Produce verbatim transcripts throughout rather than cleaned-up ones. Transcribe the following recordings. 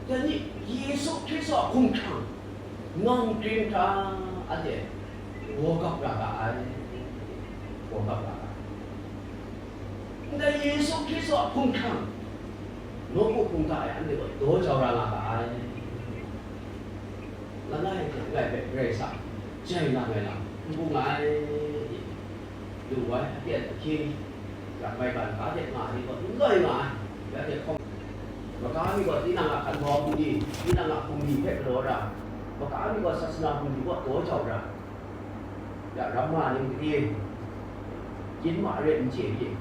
Dai ni Yesu Hkristu a hkumhkrang ngawng kring hkra anhte gawgap ra ga ai, gawgap ra ga ai. Ndai Yesu Hkristu a hkumhkrang nawku hkungga e anhte gaw daw jau ra nga ga ai. Langai hte langai hpe Karai Kasang jai na ai lam n bung ai. Lu ai, aten ahkying, yak maigan ga de nga ai ni gaw n loi nga ai. Ya de hkawng, maga mi gaw tinang a hkan hpaw bungli, tinang a bungli hpe galaw ra, maga mi gaw sasana bungli kaw daw jau ra, ya ramma ning gade, yin ma re n chye pyi,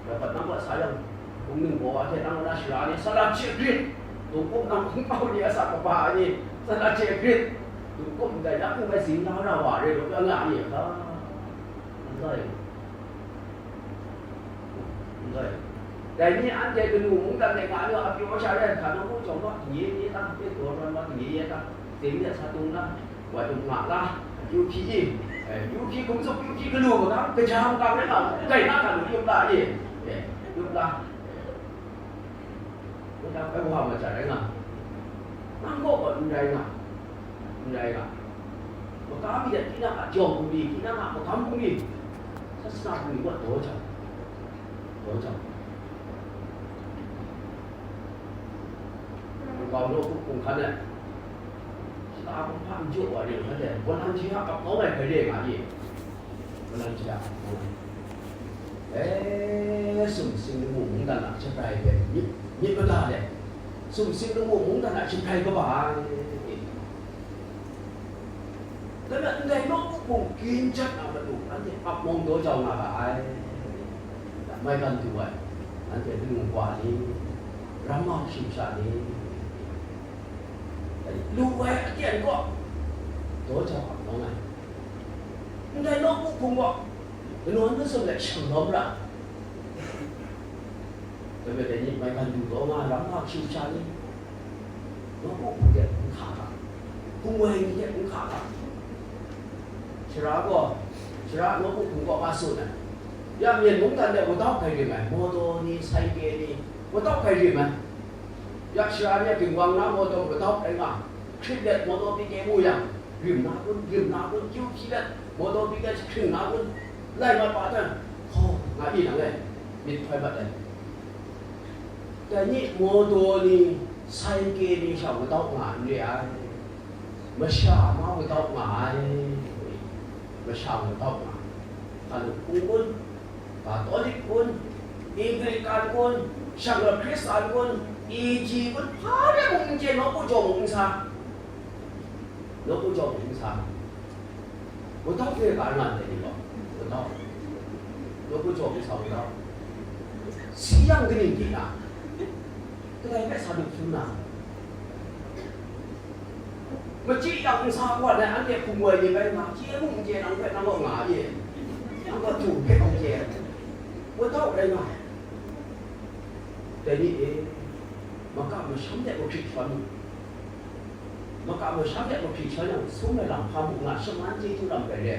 ya hpat nang kaw sa yang, hpung ningbaw wa hte nang na shara ni, sara hte grit, dungkum nang hpung kau ni a sa kaba ai ni, sara hte grit, dungkum ndai na hpung ai zing na ra wa re, lu ya nga ni a ga? N rai. N rai. Dai ni anhte kanu mungdan de nga nu a pyaw sha rai hkra, nawku jawng wa, nye nye ta, pet daw ran wa, nye nye ta, zing de sa tung na, wa tung nga la, yu hpyi i, eh, yu hpyi hkum zup, yu hpyi galu magam, kaja magam rai nga, dai na hkra lu yup la i, eh, yup la. Nang hpe wa maja rai nga, nang kaw gaw n rai nga, n rai nga. Maka mi de tinang a jawng bungli, tinang a magam bungli, sasana bungli kaw daw jau, daw jau. Nkau nawku hkungga hkan e, shata kumhpa n jaw wa ring hkan e, volunteer ap nawng ai hkrai re nga ye. Volunteer ap nawng ai. E, sumsing lamu mungdan a jabrai hpe myit, myit mada let, sumsing lamu mungdan a jabrai kaba ai. Dai hpe ndai nawku hpung ginjat na matu, anhte ap nawng daw jau nga ga ai. Maigan du ai, anhte kanu wa ni, ramma kashu sha ni, lu ai aten kaw, daw jau ap nawng ai. Ndai nawku hpung gaw, kanawn mazum let shang lawm ra. Dai hpe dai ni maigan du taw nga ai ramma kashu sha ni, nawku hpung de n hka ga, hpung woi ni de n hka ga. Sara gaw, sara nawku hpung kaw nga tsun ai. Ya myen mungdan de wudau hkrai rim ai, mawtaw ni, saike ni, wudau hkrai rim ai. Ya sara ni a ginwang na mawtaw wudau hkrai nga, hkrit let mawtaw pyi kye mu yang, rim na kun, rim na kun, kyu hpyi let, mawtaw pyi kye hkring na kun, lai mat pa hten, hkaw, nga i nang e, myit hkoi mat ai. Dai ni mawtaw ni, saike ni sha wudau nga n re ai, masha ma wudau nga ai, masha wudau nga ai. Hkalup hpung kun, Katolik kun, Anglikan kun, Shanglawt Hkristan kun, E G kun, hpa de mung n chye, nawku jaw mung n sa. Nawku jaw mung n sa. Wudau re ga nga ndai ni gaw, wudau. Nawku jaw n sa wudau. Si yang kaning di na? Kadai hpe sa lu hpyi na? Machyi yang n sa kaw ai anhte hpung woi ni bai nga, chye mung n chye, nang hpe nang kaw nga ye. Nang kaw du hpe n chye. Wudau rai nga. Dai ni e, makam masham de mahkrit shawn u. Makam masham de mahkrit shawn yang, sum ai lam hpa mung nga, shaman chyeju lam rai re.